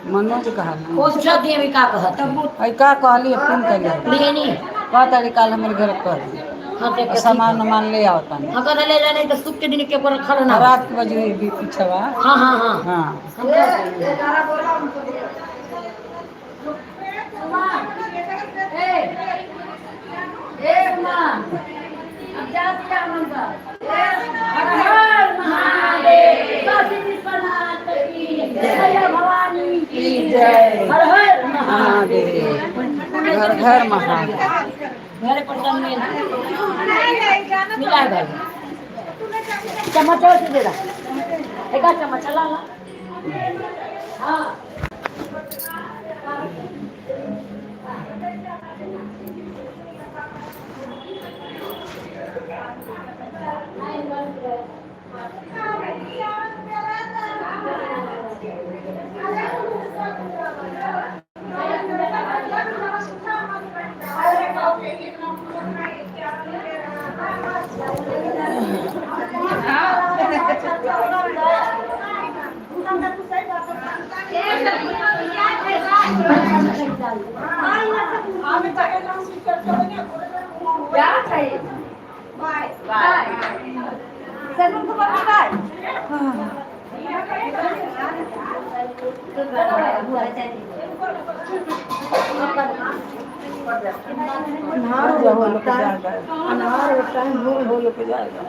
मनोज कहा ना। पूछा दिए भी का कहत है। अई का कहली फोन कर लेनी कह तारी काल हमरे घर कर दी। हाँ देख सामान उमान ले आओ तानी। हाँ कह ले जाने तो सुख के दिन के ऊपर रखल ना। रात के बजे भी पीछवा। हाँ हाँ हाँ। हाँ। हम कर देंगे। की जय। हर हर महादेव, घर घर महादेव। मेरे प्रसाद में मिला है भाई। चम्मच और से दे रहा एक चम्मच ला ला। हाँ अन्हार हो लोग जाएगा, अन्हार हो टाइम हो लोग जाएगा,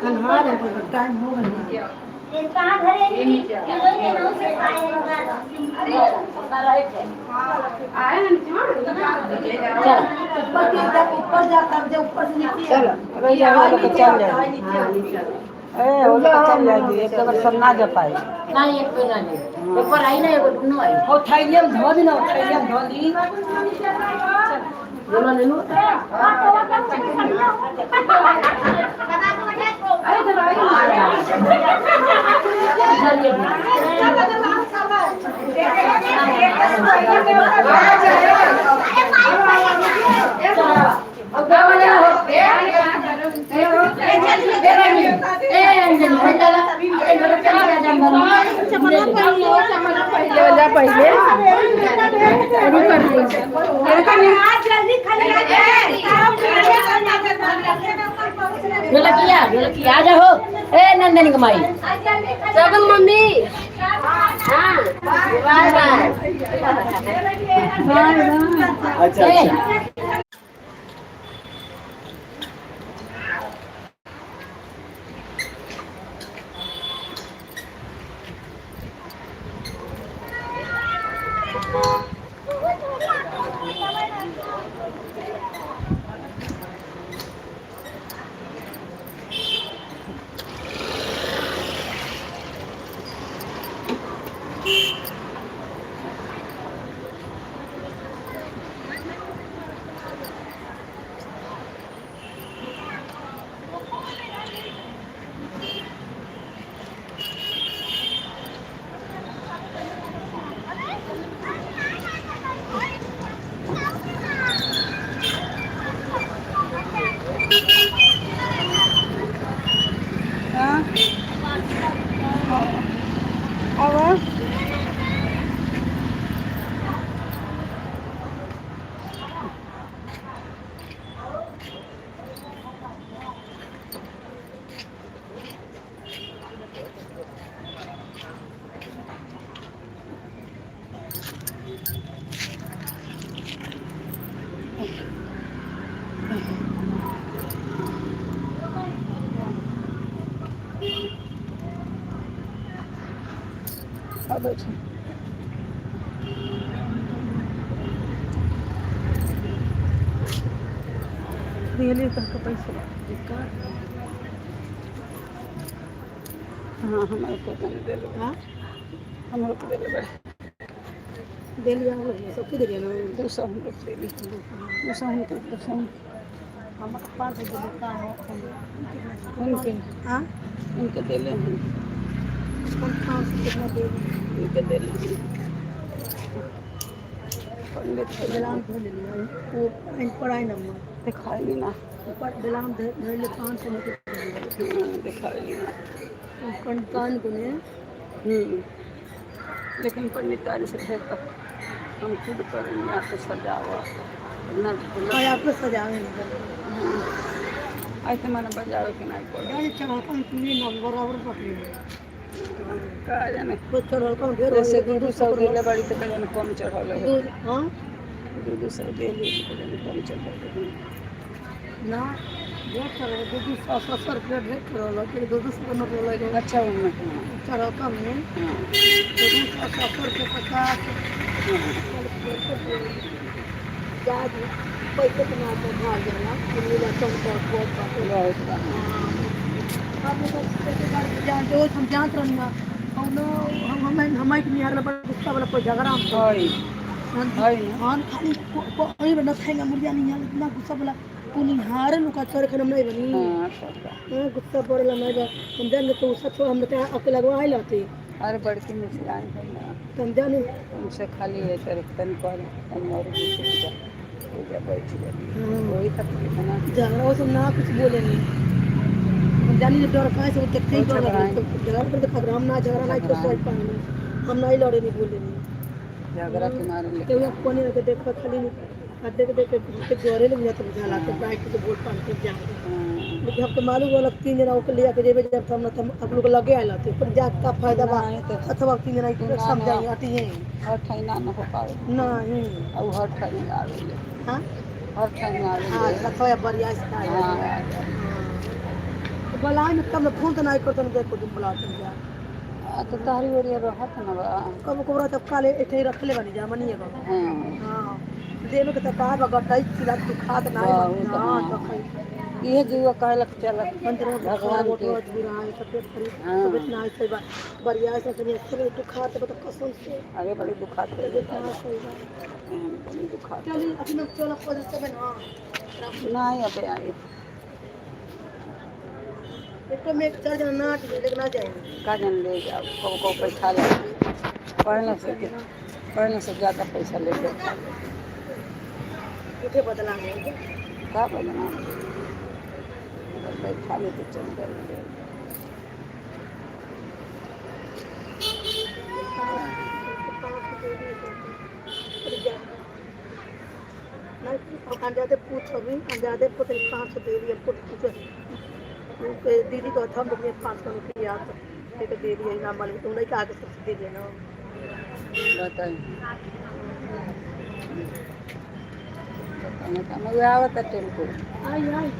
अन्हार हो टाइम हो गया। चलो। चलो रह जाए हो लोग चल जाए। ए हो लोग चल जाए, एक बार सब ना जा पाए। ना एक पे ना ले, ऊपर आई ना एगो दुनो आई। और थैलियम धो दी ना, थैलियम धो दी। दोनों ले लो। ढोलकिया ढोलकिया आ जाओ। ए नंदन कमाई चलो मम्मी। हाँ बाय बाय। अच्छा अच्छा। हाँ बैठो। दिल्ली तक के पैसा। हाँ हमारे को नहीं दे लो। हाँ? हम लोग दे ले। दे लिया हो सबके दे लिया ना। 200 हम लोग दे ली, 200 उनके, 200 हम 500 दे का हो। उनके। हाँ। उनके दे ले। 500 कितना दे? उनके दे ले पंडित के। बेलान धर ले लिया वो पढ़ाई नंबर दिखाई ली ना। ऊपर बेलान धर ले 500 में। हाँ, दिखाई ली ना। कान गुने। लेकिन पंडितारी से फिर तो हम खुद करेंगे, आपको सजावा ना। और आपको सजावे आज तो मैंने बजावे के नहीं पड़ा। जाने चढ़ल कम तुम्हें नंबर और पकड़ी का जाने। कुछ चढ़ल कम ढेर। जैसे 200 देले बड़ी तो का जाने कम चढ़ल है। हाँ। 200 देले तो का जाने कम चढ़ल है। ना ढेर चढ़ल, 200 100 रुपया ढेर चढ़ल है, 200 का नोट लगे। अच्छा, उनमें चढ़ल कम है। हाँ। 200 100 रुपया 50 जादू पैसे के नाम पर भाग जाला मिला कम कर बहुत बात। बहुत बा। आप लोग जानते हो, हम जानते रहना कौनो हम हम हम के निहार बड़ा गुस्सा वाला कोई झगड़ा हम है। है ना। हाँ, खाली कोई बना खाएगा मुर्गिया नहीं यार, इतना गुस्सा वाला तू निहारे लुका चोर खाना नहीं बनी। हाँ, सब बा। हाँ, गुस्सा पड़ेला नहीं बा। हम जान तो गुस्सा छोड़ हम तो अकेला गवा आइल होती। अरे बड़की मिश्राइन है ना। तो हम जाने। उनसे खाली है तेरे तन कर तन और पूजा पूजा बैठ गई। वही तकलीफ है ना। झगड़ा वो सब ना कुछ बोले नहीं, हम जानी डर काहे से वो देखते ही डर लगे तो झगड़ा पर देखा हम ना झगड़ा नहीं तो सोच पाए हम नहीं लड़े नहीं बोले नहीं। झगड़ा के मारे ले। तो यहाँ कोने रख देखा खाली नहीं देख देख के जोरे लग जाता बुझाला तो बाइक के बोल पान के जा। लेकिन हमके मालूम होला 3 जना ओके लिया के जेबे जब हम न हम आप लोग लगे आइल होते पर जा का फायदा बा। नहीं तो अथवा 3 जना ना, समझाई ना। आती है। हर ठैना न हो पावे। नहीं। और हर ठैना आवे ले। हां। हर ठैना आवे हां। ले। अथवा बढ़िया से हाँ। बुलाए में तब फोन तो नहीं करते देखो तुम बुलाते जा। आ तो तारी ओरिया रहत न बा। कब कब रहत काले एठे रखले बनी जा मनी एगो। हाँ। हां, देवे के त का बा गटाई चिला तू खात नहीं। बहुत, हां। हाँ। तो खाई। ये जीवा कहलक चलक मंदिर में भगवान के बुरा है तबियत खरी। हाँ। तबियत ना सही बा बढ़िया से तनी अच्छे तू खात बा तो कसम से। अरे बड़ी दुखात है। तबियत ना सही बा। बड़ी दुखात। चली अपने चलो पद से ना। नहीं अबे आई। एक में 4 जना ना लेकिन ना जाएंगे। का जन ले जाओ को को पैसा ले पहले से ज़्यादा पैसा ले बैठा ले। उठे बदला नहीं। का बदनाम अगर बैठा ले तो चल जाएंगे। अंजादे पूछ अभी अंजादे पता नहीं 500 दे दिया कुछ पूछे दीदी को हम लोग ने 500 रुपया तो एक दे दिया ना मालूम तो नहीं आगे सबसे दे दिया ना। बताइए बताइए आवत है टेम्पू। आई आई।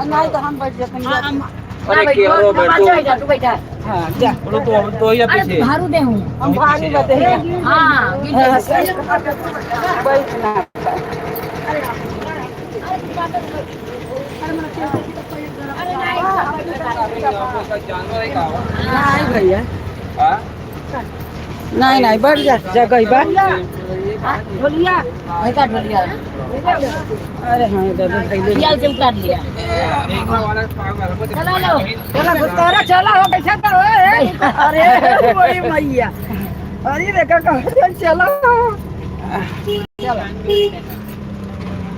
नहीं तो हम बैठ जाते हैं। अरे के हो बैठो। बैठा तू बैठा। हाँ जा। बोलो तो या पीछे। भारू दे हूँ। हम भारी बते हैं। हाँ। बैठना। जानवर है का? नहीं भैया। हां। नहीं नहीं बैठ जा जगह बा। ढोलिया का ढोलिया। अरे हाँ दादा पहले ढोलिया से उतार लिया। चला लो। चला गुस्तारा चला हो कैसे करो। अरे बड़ी मैया अरे देखा कहाँ चला चला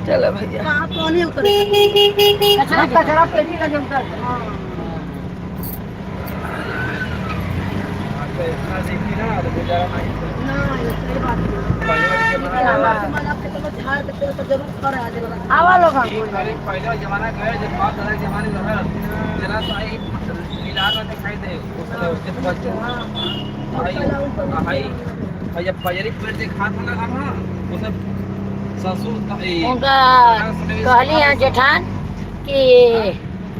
चलो भैया। कहाँ पानी उतरे। कचरा पेटी लगे उतर। ना ये सही बात है। आवा लोग। पहले जमाना गए जब बाप दादा के जमाने में रहल जना तो आई मिलान में दिखाई दे उसके फर्स्ट आई आई और जब फजरी पेड़ देखा था ना हम वो सब ससुर उनका कहली है जेठान कि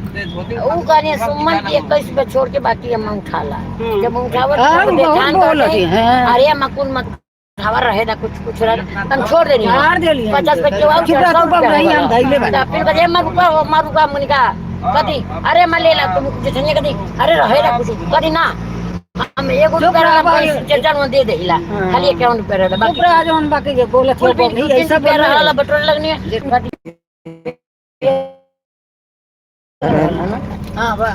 ऊ कहनी सुमन की 21 पे छोड़ के बाकी हम उठा ला। जब उठावत हाँ, तो बहुत जेठान बोलत कहते है। अरे मकुल मत हवा रहे ना कुछ कुछ रहे हम छोड़ देनी झाड़ देली हम। 50 रुपये के कितना सौ रुपया रुपया नहीं हम धइले बानी। तो फिर बजे मारू का मारू का मुनिका कथी अरे मैं ले ला तुम जितने कथी अरे रहे ना कुछ कथी ना हम एगो रुपया रहला चर्चा में दे देला खाली 51 रुपया रहला बाकी चुप रहा जौन बाकी के बोलत कुल हो भी नहीं 2-3 ऐसा रुपया बोल रहला बटोरे लगनी है बाकी हां बा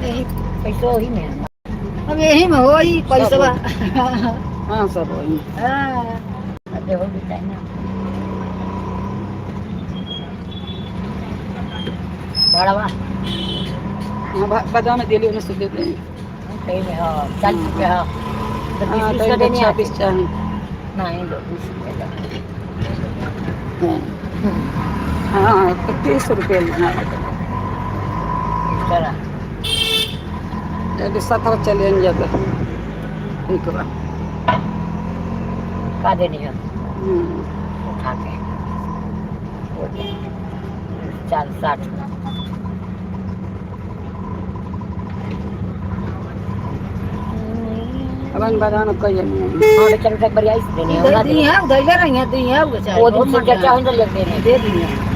यही पैसो ही में है। अब यही में होई पैसवा। हाँ सब वही। हां अबे हो भी चाहिए ना बड़वा हाँ बाजार में दिल्ली उन्हें से दे दें। सही में हाँ 40 रुपया हाँ तो 20 हाँ बीस तो का इनके देनी है 26 चाहिए। नहीं दो 20 रुपया का। हाँ तो 30 रुपये लेना है। चला यदि 17 चले न जाते ठीक बा। का देनी है उठा के 4 60 अब बाजार में कई जन हाँ बेचारे उठा के बढ़िया से देनी है दे दी है धइले रही है दी है बेचारी। वो दिन से चर्चा होने लग देनी है दे दी है।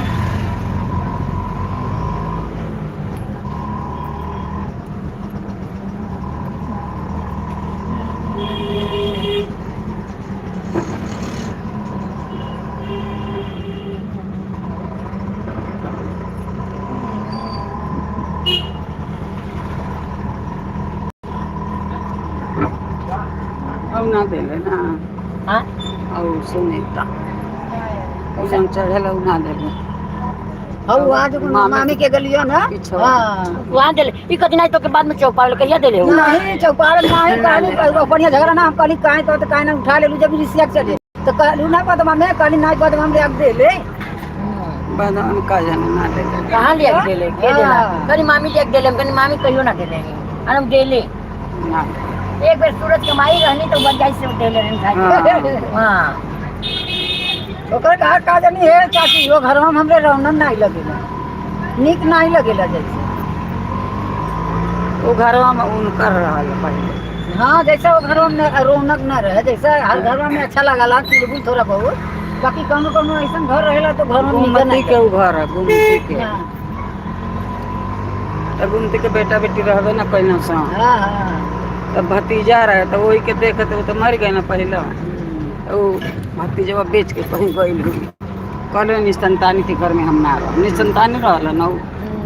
अब ना दे ना। हाँ और सुनीता और जौन चढ़ेला उ ना देले। हौ आज मामी के गलियो ना। पीछे। हां वहाँ देले ई कथी नहीं तो के बाद में चौपाल कहिया देले हो नहीं चौपाल नहीं कहली बढ़िया झगड़ा ना हम कहली काहे तो काहे ना उठा लेलू जब रिसिया के चले तो कहलू ना पदमा में कहली नहीं पदमा में रख दे ले। बाजार में का जाने ना देले। कहाँ लिया के देले के देला हाँ। कनी मामी लिया के देले हम कनी मामी कहियो ना देले और हम देले ना देले। एक बेर सूरज कमाई रहनी तो बन जाई से देले रहनी हाँ। हाँ ओकर कहा का जानी हे चाची वो घरवा में हमरे रौनक नहीं लगेला नीक नहीं लगेला जैसे। वो घरवा में उनकर रहल पहले। हाँ जैसे वो घरवा में रौनक ना रहे जैसे हर घरवा में अच्छा लगला चुलबुल थोड़ा बहुत बाकी कौनो कौनो ऐसा घर रहेला तो घर में नीक गुमती नहीं के उ घर है गुमती के। हाँ तब गुमती के बेटा बेटी रहबे ना कइना सा। हाँ हाँ तब भतीजा रहे तो वही के देखते वो तो मर गए ना पहले। तो उ भतीजवा बेच के कहीं गइल हुई। कहले निसंतानी के घर में हम ना रह निसंतानी रहल ना उ।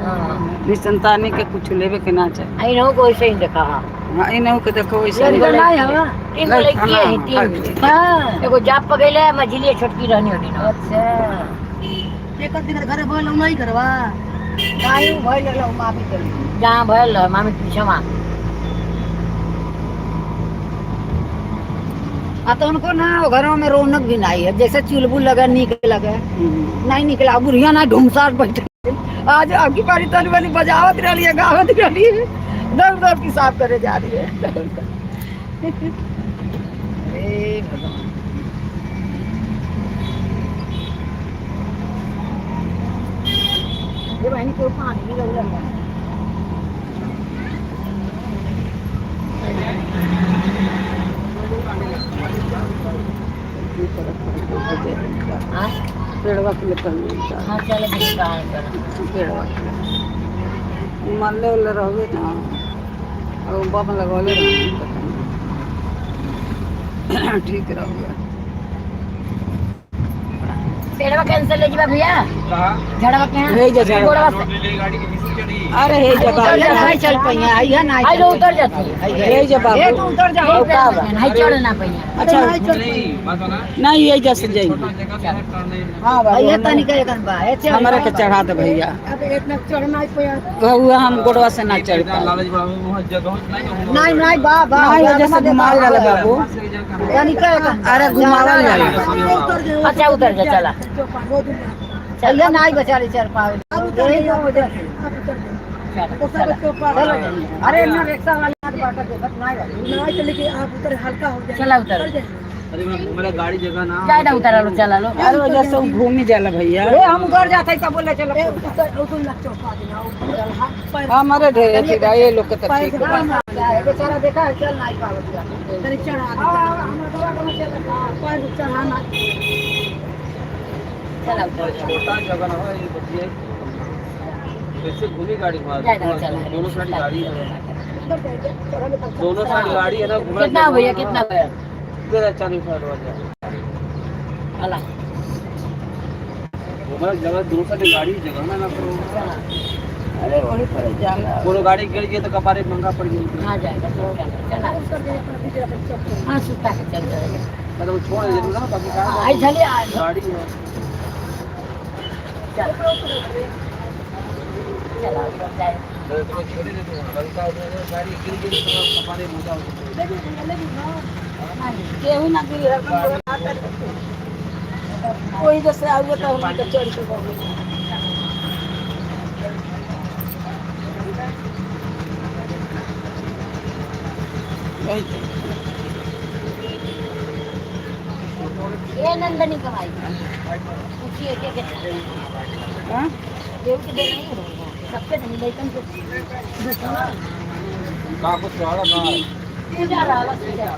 हाँ निसंतानी के कुछ लेवे के ना चाहे। आई नहो को ऐसे ही देखा हाँ हाँ इनहु के देखो वैसे ही। लड़का नहीं हवा तीन गो लड़की है तीन हाँ एगो जाप पगैले मझिलिए छोटकी रहनी होती ना। अच्छा एक दिन घरे बोल नहीं करवा नहीं उ भइल रहल मामी के जहाँ भयल रहे, मामी पीछे आ तो उनको ना वो घरों में रौनक भी नहीं है जैसे चुलबुल लगे नीक लगे नहीं निकला बुढ़िया ना ढूमसार बैठे आज आपकी पारी तन वाली बजावत रही है गावत रही है दौड़ दौड़ की साफ करे जा रही है। हे भगवान। ये बहनी को पानी भी लग रहा है। हाँ पेड़वा के लिए पहले हाँ चलो देखिए कहाँ करो पेड़वा के लिए मल्ले उल्ले रहबे ना और बम लगौले रहबे ठीक रहोगे। पेड़वा कैंसिल ले जीवा भैया कहा झड़वा के यहाँ हे जा झड़वा। गोड़वा से रोड ले गाड़ी के किसी चढ़ी। अरे हे जा बाबू आइए ना चल पहिया आइए ना आई लो उतर जाती है हे जा बाबू ये तो उतर जाओ। हाई चढ़ ना पहिया अच्छा नहीं बात सुना नहीं ये जैसे जाइए। छोटा जगह से करने हाँ बाबू आइए तनिक एकन बा ए चल हमारा के चढ़ा दे भैया। अब इतना चढ़ना ही पड़ा। कहुआ हम गोड़वा से ना चढ़ पाए। लालच बाबू वहाँ जगह नहीं नहीं नहीं बा बा नहीं वजह से घुमावल जाला बाबू। तनिक एकन अरे घुमावल जाला। अच्छा उतर जा चला चलिए नहीं बेचारे चल पावे यही हो वजह से। चला चला चलो अरे ना रिक्शा वाले हाथ बाटा देखत नहीं रहे। ना चले कि आप उतर हल्का हो जाए चला उतर। जाए। अरे मेरा गाड़ी जगह ना जाए उतारा लो चला लो। अरे वजह से घूमी जाला भैया। ए हम घर जाते तब बोले चलो। हमारे ढेर थी ये लोग के तो ठीक बा। बेचारा देखा है, चल नहीं पावत तनी चढ़ा दे। हमरा दवा के चल पैर चढ़ाना। चला उतारा। छोटा जगह ना है ये बच्ची है, कैसे घूमी गाड़ी घुमा, जाए ना, चला। दोनों साइड गाड़ी है, दोनों साइड गाड़ी है ना, घुमा। कितना भैया कितना भैया? तेरा 40 हजार हो जाए। अला। घुमा जगह दोनों साइड गाड़ी जगह ना ना करो। अरे वही पर जाला। कोनो गाड़ी गिर गई तो कपारे महंगा पड़ गई। हाँ जाएगा तो चला। हाँ सुता के चल जाएगा। मतलब छोड़ दे ना बाकी का आई चली आ। गाड़ी है। चल चला जाए। तो छोड़ दे तो बाकी का गाड़ी गिर गई तो कपारे मोजा हो जाए। केहू ना गिरी हरदम कोई जैसे आउगे तो हम के चढ़ के गए। ये नंदनी कमाई पूछिए क्या क्या? हाँ? देव के देना ही होगा सबके नहीं लेकिन का कुछ रहा ना। पूजा रहा पूजा।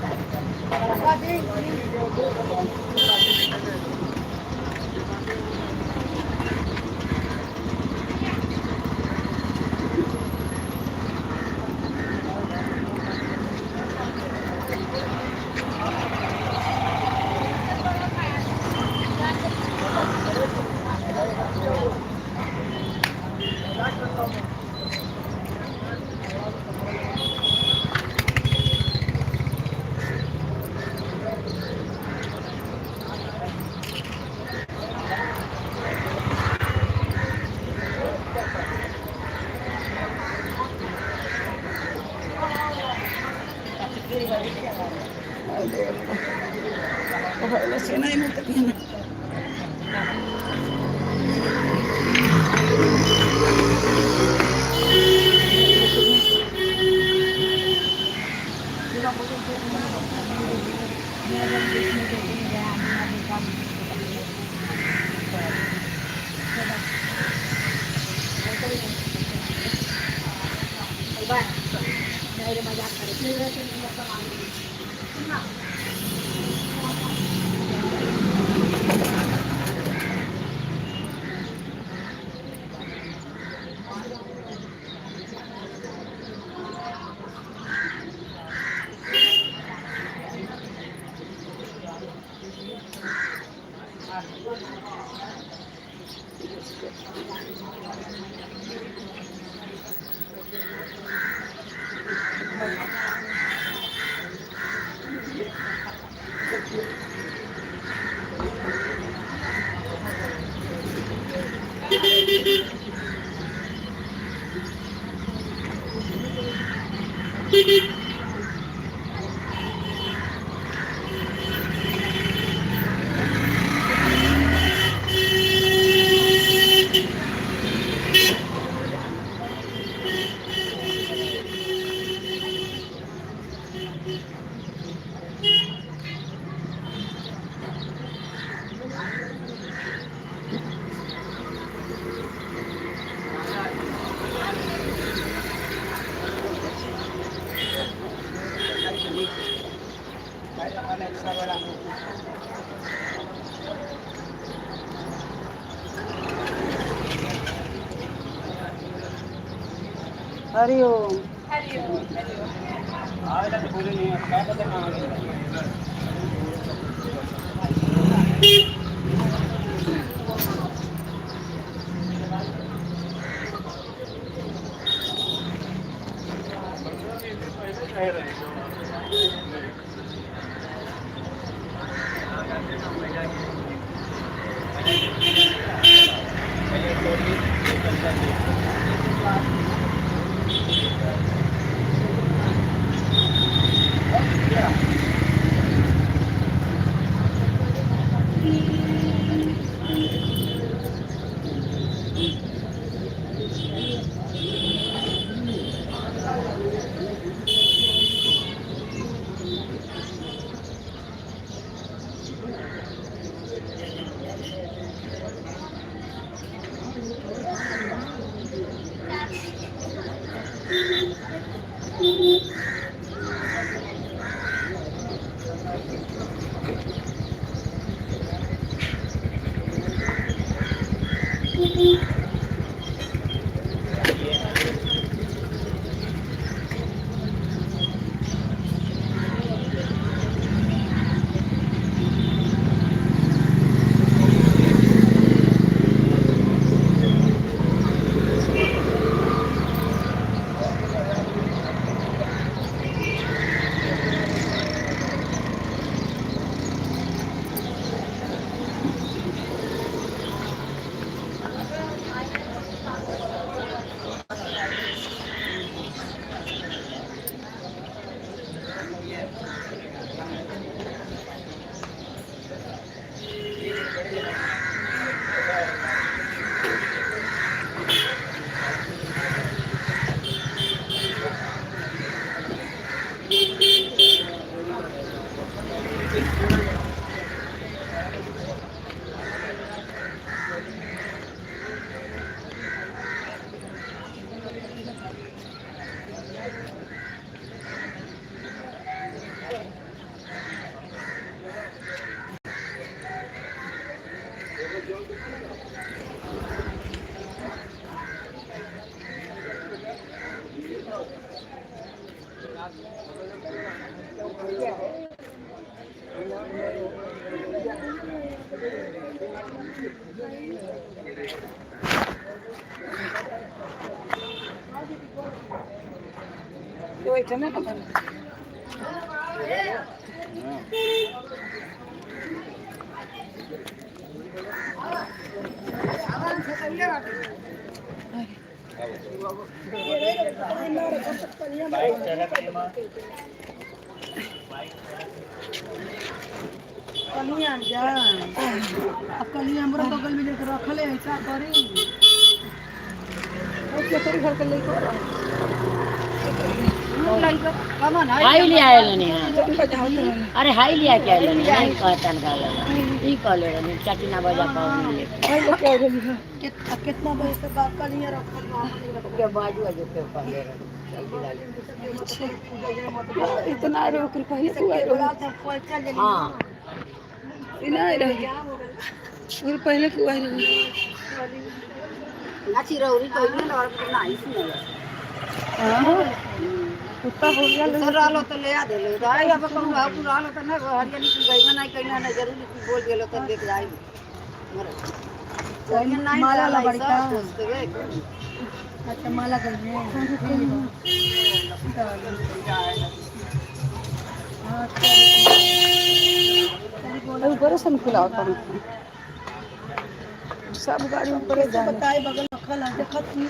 हरिओम। कलिया जा। अब कलिया हमरा बगल में लेके रखल है, ऐसा करी ओ केकरी घर के लेके हाई लिया आयल नहीं। हाँ अरे हाई लिया के आयल नहीं, नहीं कहतन का ई कहले रहनी चाची ना बजा पाओ नहीं ले। कितना बजे से बाप कलिया रखल बा। के बाजू आजू के कहले रहनी इतना रे ओकर पहिले कुआ रहे। हाँ इना रहे ओकर पहिले कुआ रहे। ना चिरौरी कइले ना और नहीं सुनल। हां कुत्ता हो गया। रहलो तो ले आ देलो आई अब कहूँ अब रहलो तो ना हरियाली की गई ना कइना ना जरूरी की बोल गेलो तो देख जाई मरे माला ला बड़ी का। का। अच्छा माला कर में। हां ऊपर से खुला होता है सब गाड़ी ऊपर जा। बताए बगल रखल है देखत ही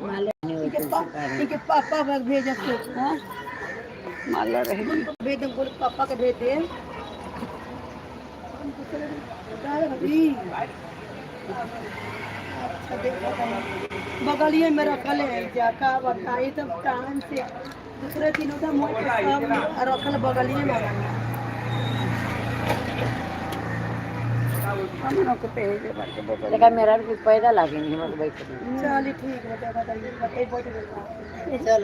माले नहीं इनके पापा, इनके पापा भाग भेजत के। हां माला रहे। भेज दे बोल पापा के भेज दे। अच्छा देखो बगलिए में रखल है जा का बताई तब टाइम से दूसरे दिन उधर मोड़ के सब रखल बगलिए में। हम लोग के पेज भर के बगल। देखा मेरा भी पैदा लागे नहीं हमर बैठ चलिए ठीक है बताइए बताइए बहुत चल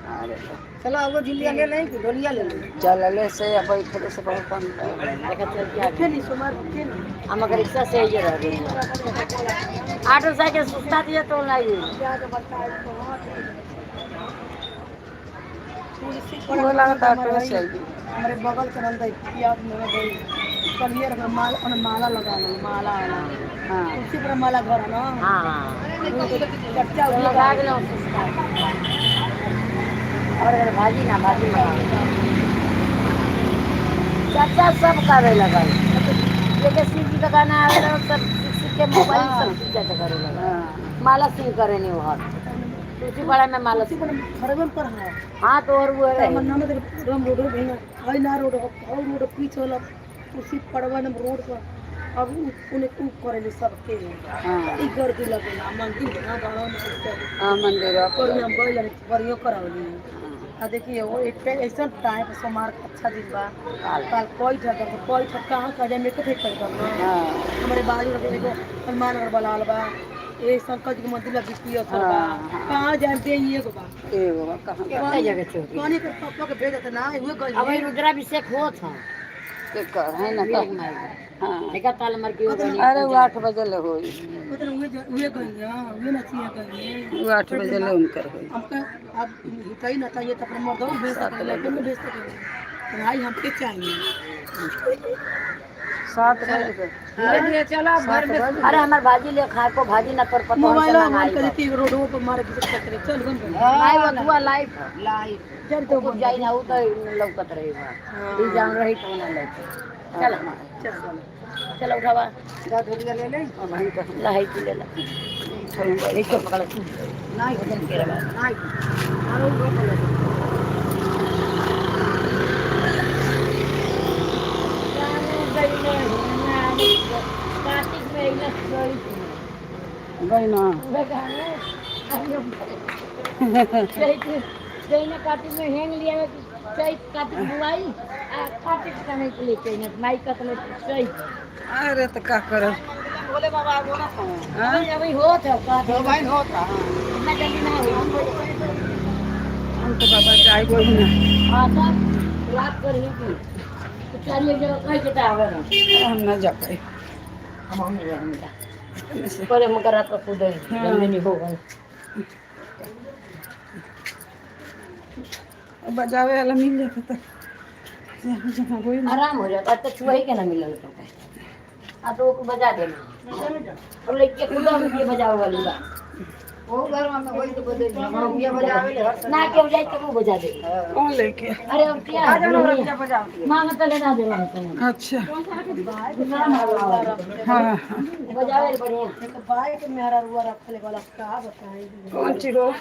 अरे चलो अब झिलिया ले लें कि डोलिया ले लें। चलले से या बैठले से बहुत कम देखा चल के आगे। के नहीं सुमार के नहीं हम अगर रिक्शा से ही रह गई ऑटो साइकिल सुस्ता दिया तो नहीं जाके बताए तो हाँ वो लगता ऑटो से चल हमारे बगल के रंग प्याज में गई कलियर में माल और माला लगा लो माला वाला। हां उसी पर माला घर है ना। हाँ चर्चा तो लगा गेलो सुस्ता और अगर भाजी ना भाजी लगा चाचा सब करे लगल जैसे शिव जी का गाना आवे लगल सब सीख सीख के मोबाइल सब चीज चाचा करे लगल। हां माला सिंह करे नहीं वहाँ तुलसी बड़ा में माला उसी सिंह। पर घर में पर है। हाँ तो और वो है हमर नाम राम रोड भैया आई ना रोड और रोड पीछे वाला उसी पड़वन रोड पर अब उन्हें ऊ करेले सबके। हां ई गर्दी लगेला मंदिर बना बड़ा में हां मंदिर पर हम गइल बढ़िया करावली। आ देखिए वो एक ऐसा टाइम सोमवार का अच्छा दिन बा। कल कोई था तो कोई था कहाँ का जाए मेरे को ठीक कर दो। हां हमारे बाजू में एगो हनुमान नगर बलाल बा ए शंकर जी के मंदिर लगी पियो सर बा। हाँ, हाँ। कहाँ जाए दे एगो बा। एगो बा, कहाँ बा? कितना जगह चौकी पानी के पापा के भेजत ना उहे गई। अब ई रुद्राभिषेक होत है। के कर है ना मेघ कह माई हाँ। एका ताल मर के अरे वो 8 बजे ले होई। उधर उहे उहे गई हां उहे नचिया गई। वो 8 बजे ले उनकर होई। हमके अब हितई न था ये तो अपने मर्दों भेज सकते लड़के में भेज सकते भाई हमके चाहिए। 7 बजे धीरे चला घर में। अरे हमार भाजी ले खाए को भाजी न कर पता मोबाइल ऑन कर के रोडों पर मारे के चक्कर चल बन माई बतुआ लाइफ है। लाइफ चल तो कुछ जाई ना उ तो लौकत रही बा। ई जान रही तो ना लौकत। चल चल चल उठावा ढोलिया ले ले। अब हम कहाँ लहाई की ले ला। इसको पकड़। नहीं वजन के रवा। नहीं अरे वो बोले कार्तिक में अइला चैत में। गई ना। चैत चैना कार्तिक में हेंग लिया चैत कार्तिक बुआई आ कार्तिक समय के लिए चैना माई कतले चैत। अरे तो का करब। बोले बाबा बोला था। हाँ? अभी होत है कार्तिक। मोबाइल होता। हाँ इतना जल्दी ना होई। हम तो बाबा चाहे कोई ना। हाँ सब रात कर ही की तो चार एक जगह कहीं के आवे ना। हम ना जा पाए। हम हम हम जा पहले हम रात को कूदे जल्दी नहीं हो गई। बजावे वाला मिल जाता तो जहाँ जहाँ कोई ना। आराम हो जाता तो छुआ ही के ना मिलल तो आ तो ओके बजा देना और लड़के खुदा के बजावे वाली बा। वो घर में वही तो बदल ये बजावे ले हर ना के बजाई तब वो बजा देगी। कौन लेके? अरे अब क्या आ जाओ रतिया बजाओ। मांग तो लेना देना है। अच्छा हाँ। बजावे ले बढ़िया। एक बाइक मेहरा रुआ रखले वाला का बताएं। कौन चीज हो?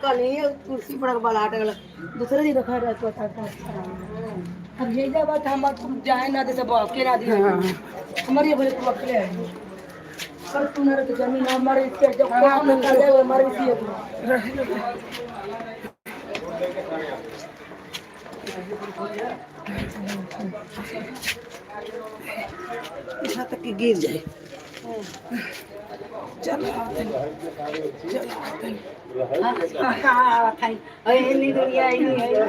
कल ये कुर्सी पर वाला हट गला दूसरे दिन रखा रहा तो था। अब ये जा बात हम तुम जाए ना दे सब अकेला ना दे। हाँ। हमारी ये बोले तू अकेले है पर तू ना तो जमीन हमारे इसके जब कौन ना कर जाए हमारे इसी है। रह लो। यहाँ तक कि गिर जाए। चलो आते हैं। चलो आते हैं।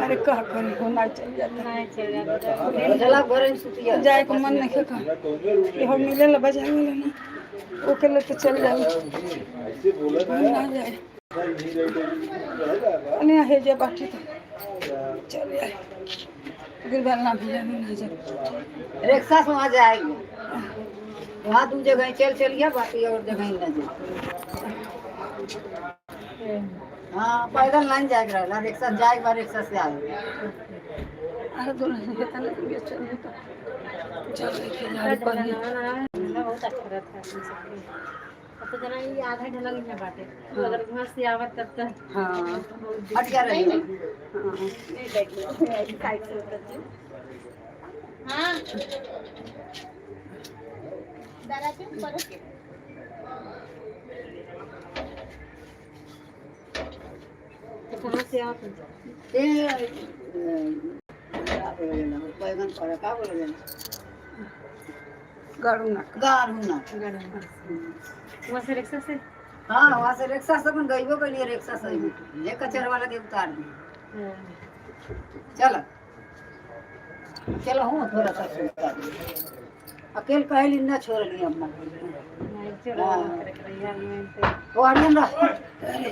अरे कह करी हो ना चल जाता। चला घर में सुतिया। जाए को मन नहीं का ये हम मिले ला बजाए वाला ना ओके ले तो चल जाए हम ना जाए अने हे जे बाटी तो चल जाए गिर ना भी जाए ना जाए। रिक्शा से वहाँ जाएगी वहाँ दू जगह चल चल गया बाकी और जगह ना जाए। हाँ पैदल नहीं जाए रहा रिक्शा जाए बार रिक्शा से आए। अरे दोनों कितना दूर चल तो चल के झाड़ू पर ही। बहुत अच्छा रहता है इन सबके। अब तो जना ये आधा ढलंग में बाटे तो अगर वहां से आवत तब तक हाँ हट गया रही। हाँ हां दादा के पर तो कहां से आवत? ये का बोले ना बैगन पर का बोले ना गाड़ू ना गारू ना। वहां से रिक्शा से? हाँ वहाँ से रिक्शा से अपन गईबो के लिए रिक्शा से ये कचर वाला के उतार दी। चलो चलो हूँ थोड़ा सा सुनता अकेले कहली ना छोड़ ली अम्मा। नहीं चलो वो अनियन रह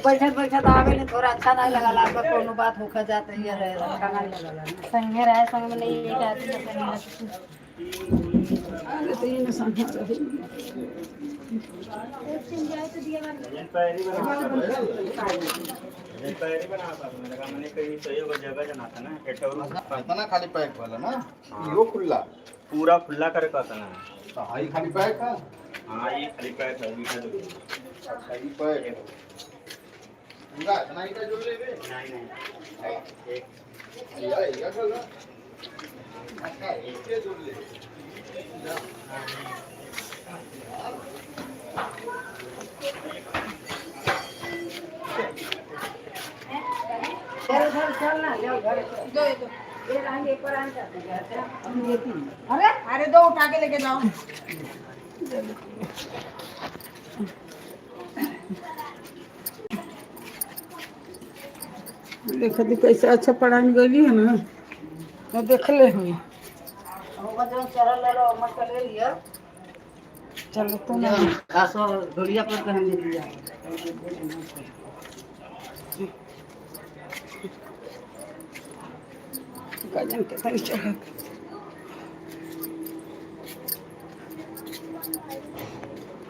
बैठल बैठल तो आवे नहीं थोड़ा अच्छा नहीं लगल आपका कोनो बात होकर जाते ही रहे अच्छा नहीं लगल। संगे रहे संग में नहीं एक आदमी संग में। अरे तो ये ना संभाल रही। इतना खाली पैक वाला ना यो खुला पूरा खुला करे का ना। तो हाई खाली पैक है। हाँ ये खाली पैक है ये खाली। अच्छा ये पैक है पूरा इतना ही का जोड़ लेबे। नहीं नहीं एक यार ये कर अच्छा इसके जोड़ ले। चल घर चल ना ले घर दो ये रहेंगे एक बार आएंगे अरे अरे दो उठा के लेके जाओ। देखो दी कैसे अच्छा पढ़ाई में गई है ना, मैं देखले हुई। होगा जो चरल ललो मत ले लिया। चलो तो ना घासो धुरिया पर हम दे दिया। गजन के तनी चढ़ा के।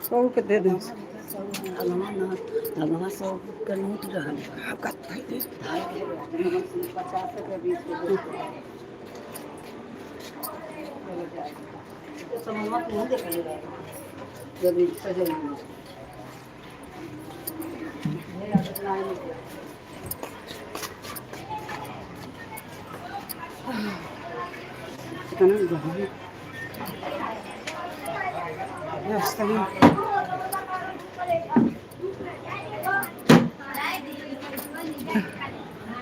सौ के दे दे। अगवा ना अगवा 100 के नोट रहल। आपका भाई दे। 50 के 20 के तो समझ नहीं देख ले जब सजल कितना गहरी रास्ता में।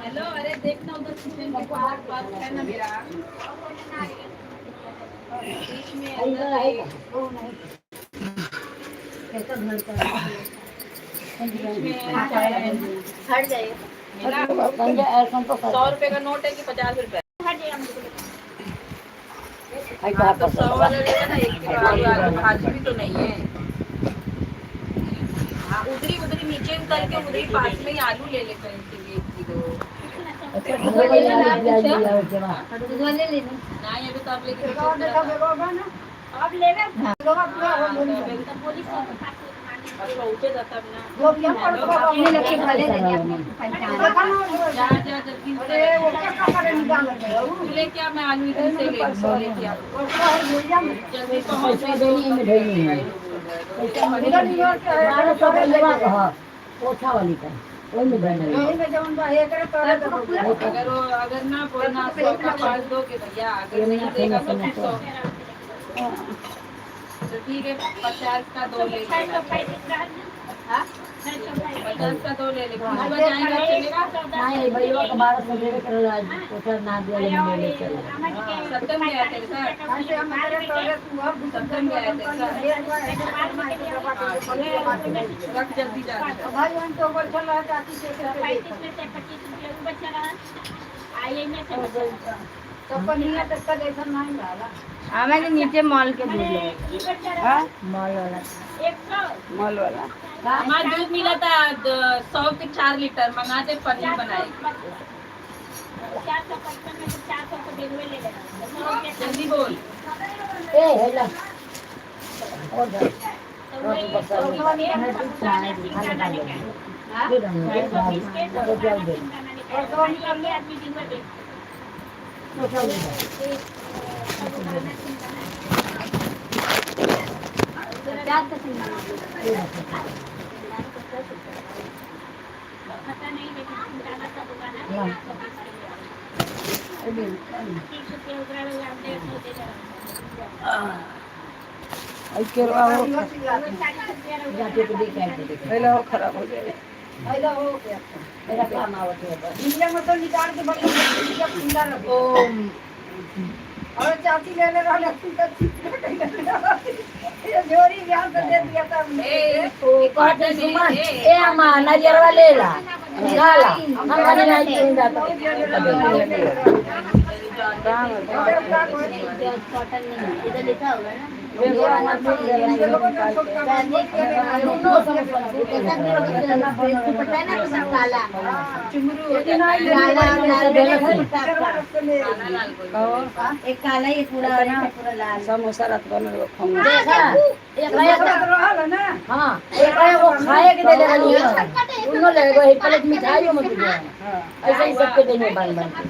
हेलो, अरे देखना उधर किचन के बाहर पास है ना मेरा बीच में अंदर एक हट जाइए। मिला 100 100 रुपए का नोट है कि 50 रुपए? आई कहा तो 100 वाला लेगा ना, 1 किलो आलू। आलू भाजी भी तो नहीं है। हाँ, उधरी उधरी नीचे उतर के उधरी पास में ही आलू ले ले कहीं से भी 1 किलो। नहीं अभी तो आप लेके अब लेवे। पहुंचे तब ना। जा जा जल्दी तू लेके आ, मैं आलू इधर से ले लेके आ, जल्दी पहुंच। ओछा वाली का ओई में धरने। अगर वो अगर ना बोलना 100 का 5 दोगे भैया, अगर नहीं देगा तो फिर 100 तो ठीक है, 50 का 2 ले लेना, 50 का 2 ले ले। सुबह जाएगा चलेगा। नहीं भैया का 1200 देवे करल आज ओछा ना दिया ले ले चला। सत्यम गया थे सर, सत्यम गया थे सर। रख जल्दी जा। हाँ मैंने नीचे मॉल के दूध ले। हाँ मॉल वाला। मॉल वाला। हमारा दूध मिला था 100 के 4 लीटर मंगाते, पनीर बनाएगी। जल्दी बोल। ए हेला और जा और बस मैं दूध खाए खाना खा ले दे दे दे आई केरवा हो। जाके के देख आए देख। पहले हो खराब हो जाए। मेरा काम आवत है बस। निकाल के बढ़िया सुंदर और चाची ले ले रहले ये जोरी ब्याह से दे दिया था। ए ओ कहते सुमन ए अम्मा नरियरवा ले ला ला हम बने नहीं चुंदा तो चुमरू हो जाता है काला लाल कोई। एक काला एक पूरा और एक पूरा लाल। समोसा रात बनल खाऊंगा। देखा एक आया था। रहल ना। हाँ एक आया वो खाए के दे ले उन्होंने ले गए एक प्लेट मिठाई मत दिया। ऐसे ही सबके देने बान बान के।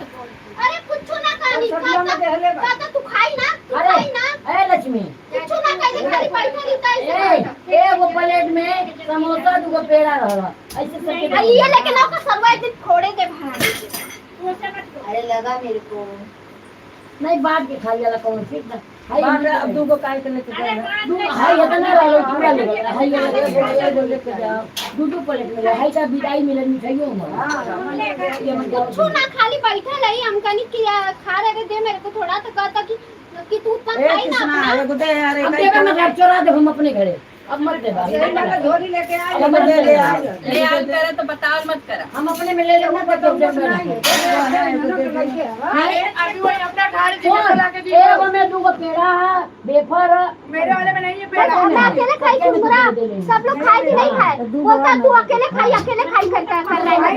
अरे कुछ ना कही। छोटिया में देहले बा। काका तू खाई ना, तू अरे खाई ना। अरे लक्ष्मी कुछ ना कही, खाली बैठा रहता है। ए ए वो प्लेट में समोसा दुगो पेड़ा रहला ऐसे सबके। अरे ये लेके ना का सरवा एक दिन फोड़े दे भाई। अरे लगा मेरे को नहीं बांट के खा लिया कौन ठीक ना हाई। बांट अब दूगो काट के लेके जाए। दू हाई इतना रहलो पूरा ले गया हाई लगे बोल लेके जाओ दू दू प्लेट मिले हाई का विदाई मिले मिठाइयों में ये मत जाओ। कुछ ना खाली बैठा रही हम कनी कि खा रहे दे मेरे को थोड़ा, तो कहता कि तू उतना ए खाई ना कृष्णा अपना। एगो दे यार हम एक देवे में घर चोरा दे हम अपने घरे। अब मत दे बाबू। झोली लेके आ। अब मत दे ले ले आल करे तो बताओ मत करा। हम अपने में ले लेना पर तो अभी वही अपना ठाड़ जिले ला के दिया। एगो में दूगो पेड़ा है, वेफर है। मेरे वाले में नहीं है पेड़ा। मैं अकेले खाई कुरकुरा, सब लोग खाए कि नहीं खाए? बोलता तू अकेले खाई करता कर रहा है।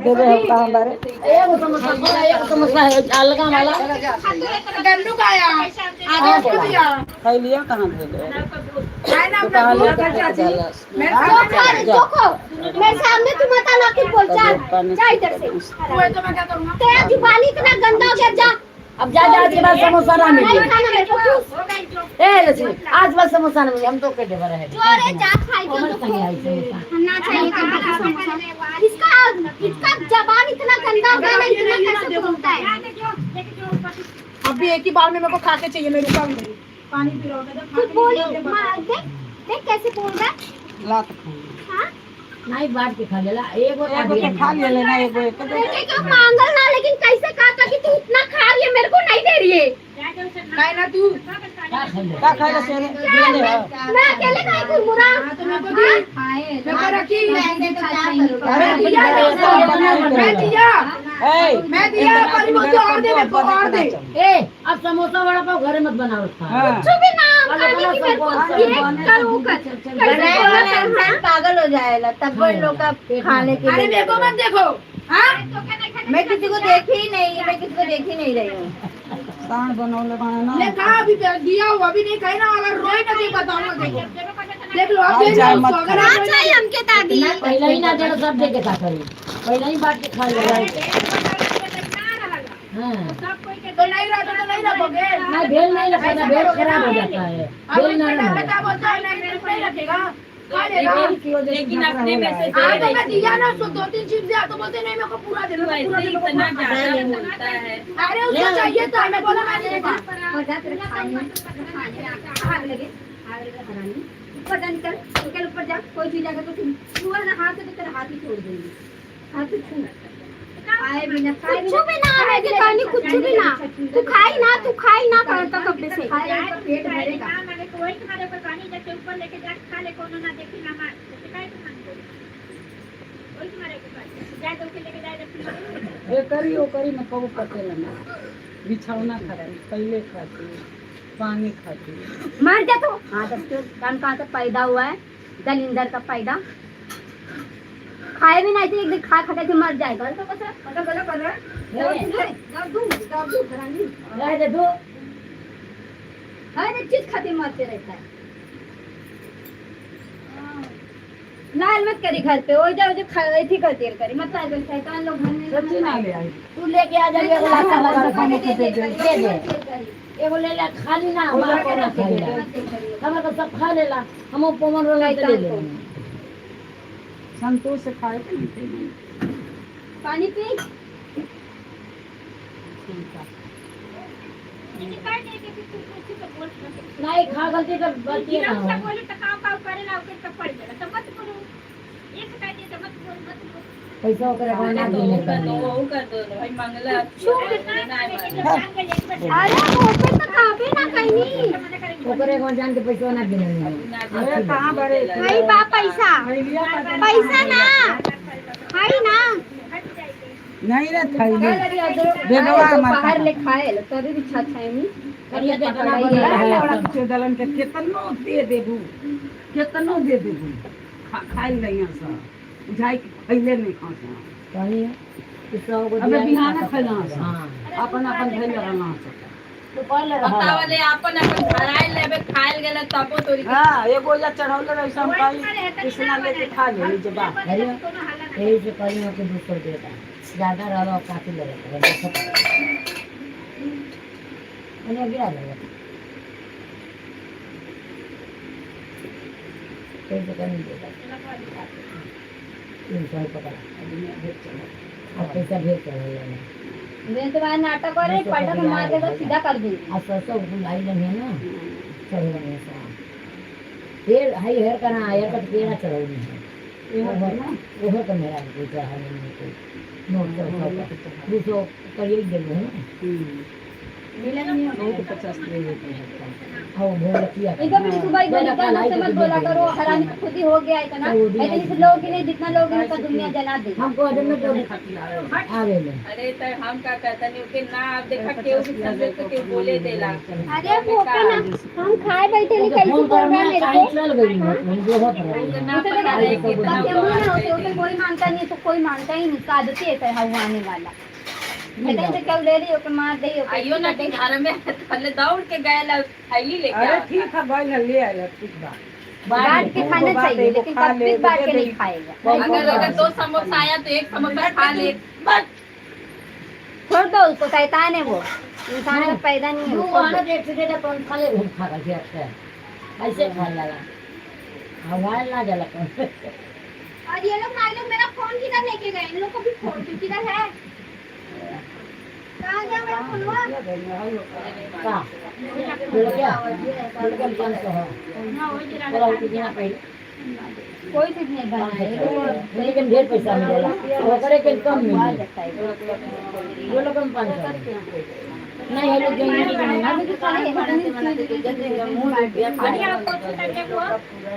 देवे हम कहाँ बारे। एगो समोसा बड़ा, एगो समोसा है अलगा वाला। गन्नू का आया आधा उसको दिया। थैलिया कहाँ भेले? है ना अपना कहाँ दूध लेके चाची। डालस? मेरे चोखो चोखो, मेरे सामने तू मत आना कि बोल, चल जा इधर से। सामने तो मैं क्या करूंगा? तेरा जुबान इतना गंदा हो गया, जा। अब जा जा, आज के बाद समोसा ना नहीं मिली। खाना मेरे को तू। ए लक्ष्मी, आज बाद समोसा ना मिली, हम तो के देवर है। जोरे जा खाई तो कोमल संगे आई समोसा। ना चाहिए कभी समोसा। इसका इसका जबान इतना गंदा हो गया ना, इतना कैसे बोलता है? अभी एक ही बार में मेरे को खा के चाहिए, मैं रुका भी नहीं, पानी पी रहा हूँ। तू बोली देख देख कैसे बोल रहा है। लात खाई। हाँ? नहीं बांट के खा लेला एगो। एगो के खा ले लेना, एगो एक दे। बेटे को मांगल ना, लेकिन कैसे कहा था कि तू इतना खा रही है, मेरे को नहीं दे रही है। खाए ना तू। का खा ले? का खाइला से रे? ले ले। मैं अकेले खाई कुरमुरा। हाँ तो मेरे को दी, मेरे को रखी। अरे दिया मैं दिया, ए मैं दिया पर बोलते और दे मेरे को, और दे। ए अब समोसा वड़ा पाव घरे मत बनाओ खा। हां। कुछ भी ना करने की मेरे को, ये कर वो कर, कैसे बोला था, हाँ? पागल हो जाएगा तब वो लोग का खाने के अरे लिए। मेरे को मत देखो। हाँ मैं किसी को देखी ही नहीं, मैं किसी को देखी नहीं रही हूँ। साण बनौले बाणे ना। ले खा, अभी दिया हुआ अभी नहीं खाई ना, अगर रोए ना तो बताऊंगा। देखो देख लो अब, देख लो उसको, अगर ना आप रोए चाहिए हमके दादी। पहले ही ना देना सब दे के का करी, पहले ही बांट के खा ले। हाँ। तो नहीं रहा तो नहीं रखोगे। ना भेल नहीं रखा ना, भेल खराब हो जाता है। अब भेल ना बेटा रहा। बेटा बोलता है नहीं नहीं नहीं रखेगा, खा लेगा। लेकिन अपने में से हाँ तो मैं दिया ना उसको 2-3 चिप्स दिया तो बोलते नहीं मेरे को पूरा दे दो, पूरा वैसे दे दो। इतना ज्यादा बोलता है। अरे उसको चाहिए था, मैं बोला मैं नहीं देता। ऊपर जा, निकल निकल ऊपर जा, कोई चीज आकर तो छुआ ना हाथ से तो तेरा हाथ ही छोड़ देंगे। हाथ से छू खाए बिना, खाए कुछ भी ना है के कहनी, कुछ भी ना, तू खाई ना, तू खाई ना करता कब्बे से। खाए पेट भरेगा। ए करी ओ करी न कबो पटेला ना। बिछौना खाती, पहले खाती, पानी खाती। मर जा तू। हाँ तो कान कहाँ से पैदा हुआ है दलिंदर का पैदा, खाए भी नहीं थे, एक दिन खा खा के मर जाएगा। पता गला कर रहा है। रह दे दो। हर एक चीज खाते मरते रहता है। लाल मत करी घर पे, वो जाओ जो अथी कर देर करी मत लाल शैतान लोग घर में। सच्ची ना ले आई। तू लेके आ जाइए एगो लाता लगा समोसा दे दे, दे दे एगो ले ले खाली ना, हमारा को ना खाई, हमारा तो सब खा लेला, हम पोमन रोला ले ले। संतोष से खाए के नहीं थे। पानी पी। नहीं खा, गलती तो गलती ना हो। पैसा ओकरे बना तो देने वो कर दो, का। वो कर दो भाई मंगला। अरे वो पे तो काफी ना कहीं नहीं। ओकरे को जान के पैसा ना देने। अरे कहाँ बड़े? भाई बा पैसा, पैसा ना भाई ना। नहीं रे थैली बेगवा हमार। बाहर ले खाए लो तभी भी छत है नहीं। करिया के इतना बनल है। चेदलन के केतनो दे देबू, केतनो दे देबू, खाई नहीं सब बुझाई कि खैले नहीं खा सब। कहीं कि सौ गो अबे दिया बिहाना नहीं खैला खाता। हाँ। अपन अपन खैले रहना सब। तू पहले रहा। बतावले अपन अपन धराइल लेबे खाइल गेले तबो तोरी। हाँ एगो या चढ़ौले रही हम कहीं कृष्णा लेके खा ले जे बा। अरे यही से कहीं के 200 देता ज्यादा रहा काफी लगता है। मैंने गिरा लगा पैसे कहीं देता 300 ही पकड़ा। अब पैसा भेज चढ़ लेना। मैं तुम्हारा नाटक और एक पलटा को मार के तो सीधा कर दूंगी। आ सौ सौ लाई लगे ना चढ़ लगे सा पेड़ हाई हेर का ना हेर का तो पेड़ा चढ़ौनी है ओहो तो मेरा कोई चाह नहीं कोई नोट सौ सौ का 200 करिए ही देलू है ना। बहुत 50 ले लेते हैं। हाँ, भोलकिया। इनका भी सुबह ही बोली क्या मुझसे मत बोला करो, हरामी तो खुद ही हो गया इतना। इतनी से लोग ही नहीं, जितना लोग हैं उनका दुनिया जला दे। हमको अजब में जो आवे ले। अरे तो हम का कहता नहीं ओके ना, अब देखा केहू भी समझे तो केहू बोले देला। अरे भूखा ना हम खाए बैठे नहीं, कैसे फोन बोल रहा करना है मेरे काहे को। चल गई हो हम जो होत रहे। ना पता रहे कितना बाकी हम ना होते उसे कोई मानता नहीं, तो कोई मानता ही नहीं, उसका आदत ही ऐसा है हवा आने वाला। मैं तो क्या ले रही हो के मार दे हो। आइयो ना कि घर में पहले दौड़ के गए ला थैली लेके अरे आवता। ठीक है भाई, ले आयल ठीक बा। बांट के खाना बात चाहिए एगो लेकिन खा कभी ले, बांट के दे नहीं दे। खाएगा। अगर अगर दो समोसा आया तो एक समोसा खा ले बस। छोड़ दो उसको, शैतान है वो, इंसान का पैदा नहीं है दू वो, छोड़ आना दो। एक से दे कौन खा ले घूम खा के अच्छा ऐसे खा लगा हवा ना जाला कौन। और ये लोग माई लोग मेरा फोन किधर लेके गए? इन लोग को भी फोन क्यों किधर है? कहाँ गया मेरा फोनवा? का बोल क्या बोल के 500 हो बोला कि यहाँ पहले कोई चीज नहीं बनाए। लेकिन ढेर पैसा मिलेला ओकरे के कम मिली वो लोग कम 500 नहीं है लोग जमीन नहीं बनाए। अभी तो खाए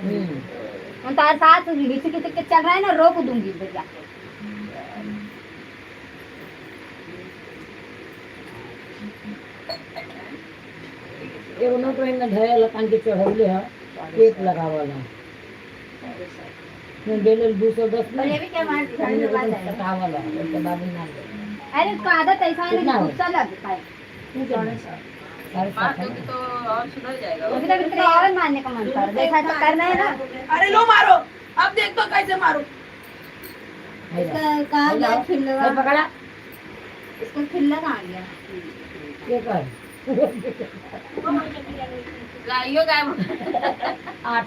हम्म। तार साथ घिस घिस के चल रहा है ना, रोक दूंगी भैया। एगो नोट रही ना ढेर कान के चढ़ौले है टेप लगावल है मैं डेले 210 में और ये भी क्या मार हमने को सतावल है उसके बाद ना ले। अरे उसका आदत ऐसा है ना कितना कि हो? गुस्सा लगता है। तू कितना? साढ़े मार सात है दोगे तो और सुधर जाएगा। कभी कभी तो और मारने का मन कर जैसा तो करना है ना। अरे लो मारो, अब देख तो कैसे मारो। है ना? कहाँ गया खिल्लवा? मैं पकड़ा। इसका खिल्ला कहाँ गया? ये कर। लाइयो गायब। 8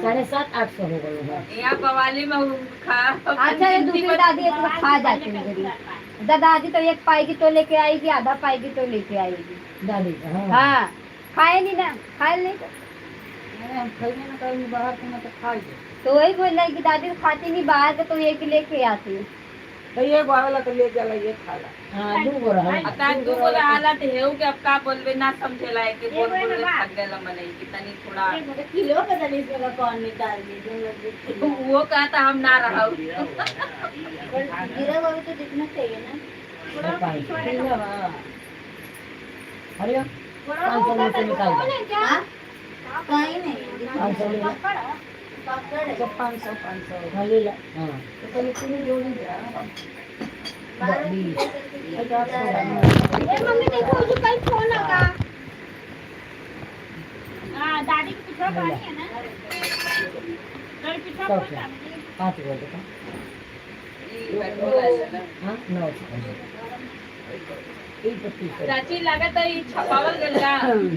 7.5 800 हो गए है। यहाँ बवाली में उ खा। अच्छा ये दूसरी दादी है तो खा जाती है मेरी दादी तो एक पाएगी तो लेके आएगी, आधा पाएगी तो लेके आएगी। दादी का हाँ। हाँ खाए नहीं ना, खाए नहीं तो। हम खइबे ना कहीं बाहर के ना तो खाई। तो वही बोल रहा है कि दादी तो खाती नहीं बाहर का, तो एक लेके आती है। तो ये आवेला तो ले जाला ये खाला। हाँ दू गो रहा। अता दू बोला हालत हेउ के अब का बोलबे ना समझेला है कि बोल बोल के थक गेला मनई कि तनी थोड़ा किलो पता नहीं इसमें का कौन निकाल दी तुम लोग भी खिल्ला। वो कहता हम ना रहू। पर गिरा हुआ भी तो दिखना चाहिए ना। 500। अरे 500 में से निकाल दो। हाँ? कहीं नहीं है। 500 ले ला। पकड़ है। सब 500 500। हाँ ले ला। हाँ तो पहले पूरी जोड़ी जा। 12 20। किलो करके जा रहा है। ए मम्मी देखो जो कल फोन लगा। सौ क्या 5 गो देखो। हाँ 900 एक 25 है। चाची लागत है ई छपावल गेल का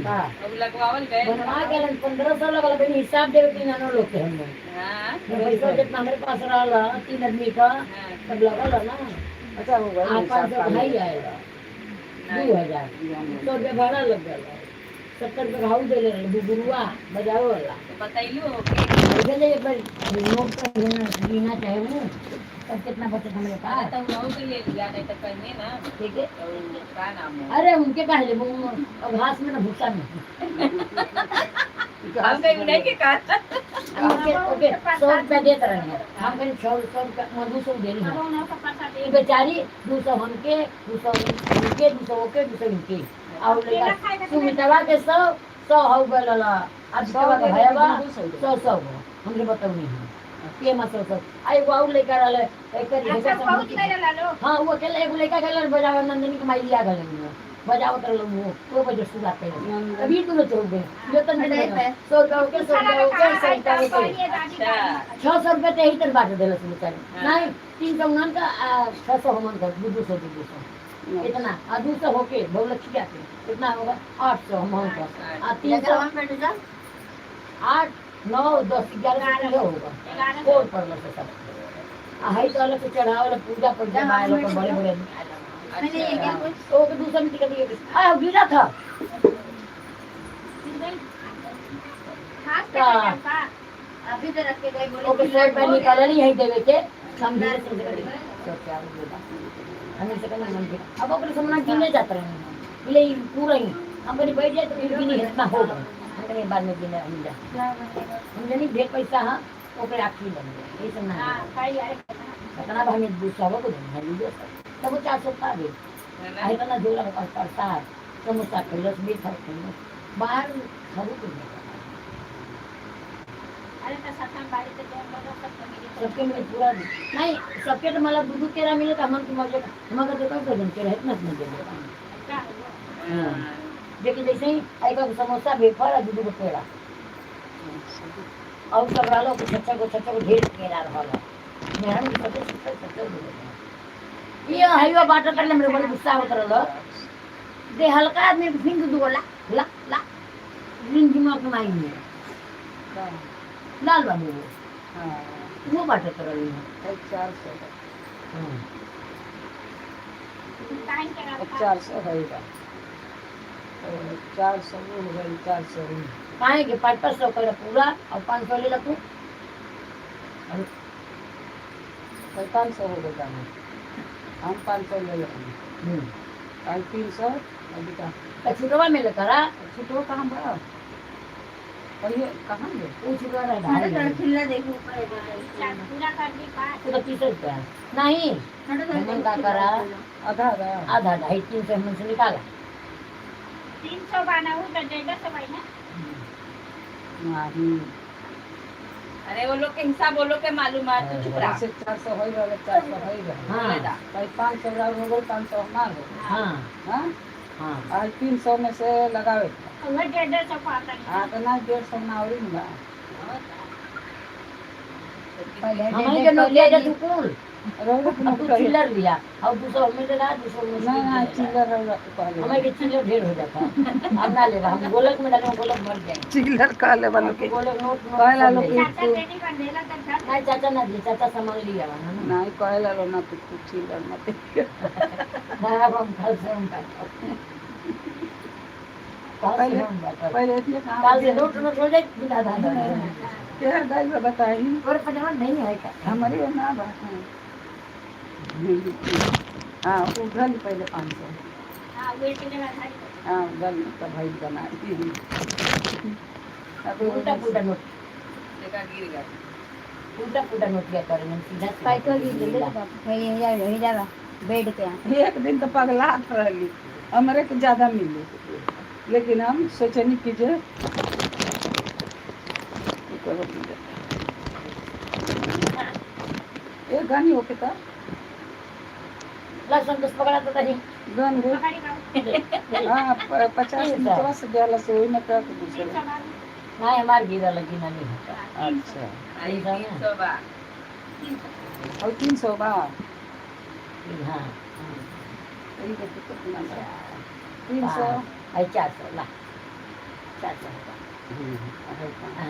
हाँ अब लगवावल गए। बनवा के 1500 लगल बनी हिसाब देवे के नानो लोग के हमने। हां पैसा जितना हमारे पास रहा 3 आदमी का हां तब लगल है ना। अच्छा हो गया। 8 500 भाई आएगा 2000 100 रुपया भाड़ा लग गया, 70 रुपया भाव दे ले बुबुआ बजावे वाला। तो बतैलू कि ऐसे नहीं पर नोट पर लेना चाहे वो तब कितना बचत हमारे पास। तो वो के ले लिया नहीं तो कहिए ना। ठीक है। तो का नाम है? अरे उनके कहा ले वो अब घास में ना भूसा में। हम कहीं नहीं के कहा। ओके ओके 100 रुपया देते रहे हैं हम कहीं 100 रुपया मैं 200 दे रही हूँ बेचारी 200 हमके 200 उनके 200 ओके 200 इनके और लड़का सुमितवा के 100 100 हो गए ला अब के भैया 100 100 हो हमरे बताऊनी है के मा 100 100 आ एगो और लड़का रहले एकर हाँ वो अकेले एगो लड़का गेलन बजावे नंदनी के माई लिया गेलन बजावत रहल वो बजे शुरुआत कइले अभी तू चौक गए वेतन दे 100 रुपया ओके 100 रुपया ओके 100 रुपया ओके। अच्छा 600 रुपया तो यही तर बांट देला बेचारे नहीं 300 उनन का 600 हमन का 200 200 इतना आ 200 होके बहुलक्षी आते कितना होगा 800 हमन का आ 300 8 9 10 11 किलो होगा कोड पड़ल से सब आ हई तो अलग से चढ़ावे ला पूजा पर जमा लोग बड़े बड़े मैंने ये क्या कुछ तो के दूसरा में टिकट दिए आ गिरा था अभी तो रख के गए बोले ओके 100 रुपया निकाला नहीं है देवे के हम धीरे से तो क्या बोला हमें से कहना मन अब ओकरे सामने गिने जात रहे हैं बोले ई पूरा ही हम बोले बैठ जाए तो फिर भी इतना हो गए। हम कहे बाद में गिने हम जा, हम जानी ढेर पैसा हाँ ओकरे आखी लग गया ये सब ना इतना तो हमें 200 को देना है लीजिए सर, तब वो 400 खा गए। आई बना झोला का प्रसाद समोसा खैलस मीठा खैलस बाहर खाऊ के नहीं। सबके मिले पूरा नहीं, सबके तो मला दूध केरा मिले तो हमन के मजे हमन के तो कम केरा इतना इतना दे। हाँ देखिए जैसे ही एक समोसा वेफर और दूध को पेड़ा और सब रहलो कुछ अच्छा को अच्छा को ढेर केरा रहल मेहरान के सबके 70 70 दे। ये हाईवा बाटा करले मेरे बड़े गुस्सा होत रहल दे हल्का आदमी फिंग दू ला ला ला रिंग दिमाग में आई है लाल बाबू वो बाटा करल है 400। हां 400 होगा, 400 हो गई, 400 काहे के 500 कर पूरा और 500 ले तू। 500 हो गया, हम 500 ले लेंगे, 300 अभी का छुटवा में करा। छुटो कहाँ बा और ये कहाँ गए? वो छुटवा रहा है खिल्ला देखो वो तो 30 रुपया नहीं हमन का करा आधा आधा आधा 250 300 हमन से निकाला 300 बनाऊ तो ज्यादा सब है ना। नहीं अरे वो लोग के हिसाब वो लोग के मालूम है, तू चुप रहा। से 400 हो गए, 400 हो गए। हाँ भाई 500 हो गए, 500 हमार हो। हाँ हाँ हाँ आज 300 में से लगावे। उधर 150 पाता है। हाँ तो ना 150 ना और बा। हमन के नोट लिया तू कुल रउरा के अब नोट तू कहिए। चिल्लर लिया और 200 हमें देना 200 ना मुश्किल ना से देना। चिल्लर रउरा के कहले। हमें के चिल्लर ढेर हो जाता हम ना लेबा, हम गोलक में डाले गोलक मर जाएंगे। चिल्लर कहले वालों के गोलक नोट नोट कहला सब लोग ले। कि चाचा तू बेटी बंधेला तो घर नहीं चाचा ना दिए, चाचा सामान लिया ना ना। नहीं कहला लो ना तू चिल्लर मत। ना अब हम कल से हम बैठो, कल से पहले हम बैठो, पहले इतने कहाँ कल से नोट नोट हो जाए बिना दादा क्या दाल बा बताई और पजामा नहीं है क्या हमारी ना बा। हाँ उधर पहले 500। हां वेट के आधार हाँ उधर तो भाई बना अब उल्टा पुल्टा नोट देखा गिर गया। उल्टा पुल्टा नोट क्या करेंगे सीधा साइकिल जा बेड पे एक दिन तो पगलात रहली हमरे के ज्यादा मिली, लेकिन हम सोचनी कि जे एक गानी होके था लक्ष्मण दस पकड़ा तो नहीं गन गो पकड़ी बाबू हाँ 50 पचास दियाला से वही में कर के दूसरे नहीं हमार गिरा लगी ना नहीं होता। अच्छा आई 300 बा और 300 बा। हाँ यही देखो कितना बा 300 आई 400 ला 400 होगा।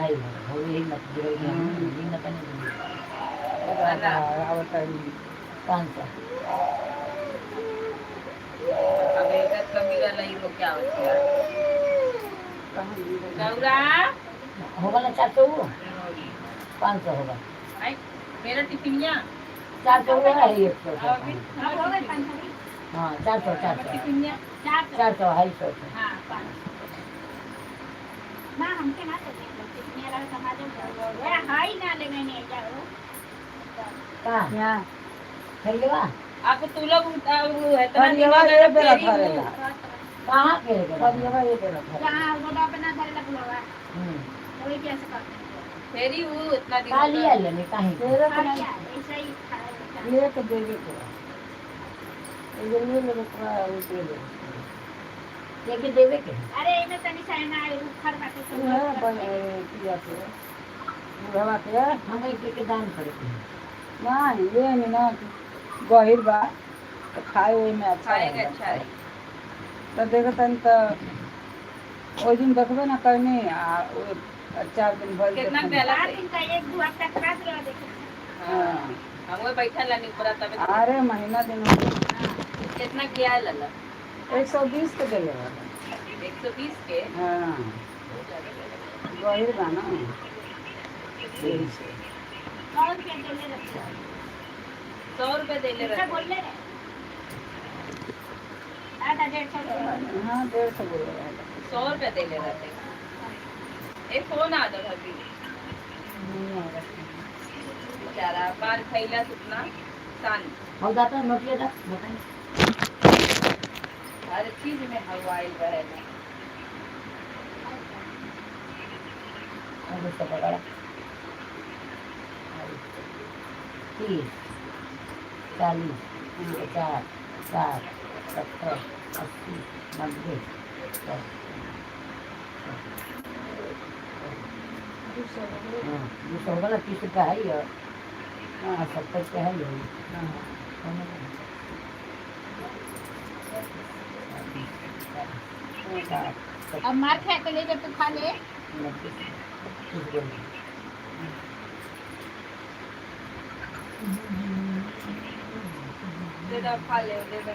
आई हो यही मत गिरो ये मत नहीं 500। अब एक कमी वाला ही लोग क्या होती है गौरा होगा ना 400 वो 500 होगा। आई मेरा टिफिनिया 400 हुआ है 100। अब हो गए 500। हाँ 400 400 टिफिनिया 400 400 250। हां 500 ना हमके ना चाहिए मेरा समाज में हाई ना लेने नहीं जाओ कहाँ खरीदवा आपको तू लोग है तना फरियावा ये बेरा धरेला। कहाँ के गए? फरियावा ये बेरा धरेला। जहाँ वो अपना घर लग हुआ वही कैसे करते हैं फेरी हूँ इतना दिन का लिया लेने काहे के? तेरे और क्या ऐसा ही खाए ले के देवे के ये ले ले पूरा वो दे ले लेके देवे के अरे एमे तनी सा ना उखड़ बाटे तू है पिया के बुढ़वा के हम एक के दान करे के। नहीं ये नहीं ना गहिर बा तो खाए ओई में अच्छा खाएगा रहेला। अच्छा है। तो देखतन तो ओई दिन देखबे ना करनी आ 4 दिन भर कितना देखनी। पहला चार दिन का एक दो हफ्ता क्लास रह देखे। हाँ। हम वो बैठा लानी ऊपर तबे अरे महीना दिन हो गया। कितना किया है लल्ला 120 के दिले बा। 120 के। हाँ गहिर बा ना यही से। 100 रुपया देले रहे 100 रुपये दे ले कितना रहे बोल ले रहे आधा 150 रुपया। हाँ 150 बोल रहा है। 100 रुपया दे ले रहते। ए फोन आ दो भाभी। नहीं आएगा। बेचारा बार खैला उतना शांत। और दाता नोटिया दा बताइए। हर चीज में हवाई रहेगा। और उसका पकड़ा 30, 40, 50, 60, 70, 80, 90, 100। हाँ 200 होगा ना, 30 रुपया है ही और हाँ 70 रुपया है ही। हाँ 60, अब मार खा के ले जब तू खा ले। 90, 30 रुपया। दे दो खा ले दे दो।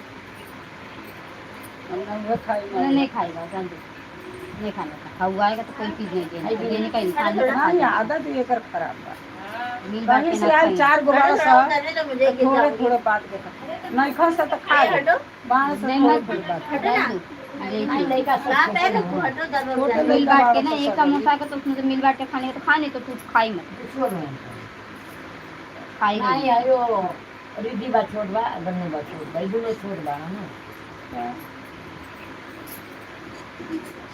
हम वो खाई नहीं नहीं खाएगा, जान दो, नहीं खाने का। हवा आएगा तो कोई चीज नहीं देने का, देने का इंसान तो खा हाँ जाएगा। आदत ही एकर खराब बा। मिल बांट कहीं के से ना आयल खाएंगे। चार गो बारह सौ थोड़े थोड़े बात के नहीं खा तो खा ले बारह सौ नहीं थोड़े मत थोड़े बात। जान दो। नहीं लड़का सब छोटे मिल लड़का बांट के बारह ना सौ एक सब समोसा का तो उसमें तो मिल बांट के खाने का तो खाने तो तू खाई मत। कुछ नहीं। खाएगी। नहीं आयो रिद्धि बा छोट बा गन्नू बा छोट बा ई दोनों छोट बा ना।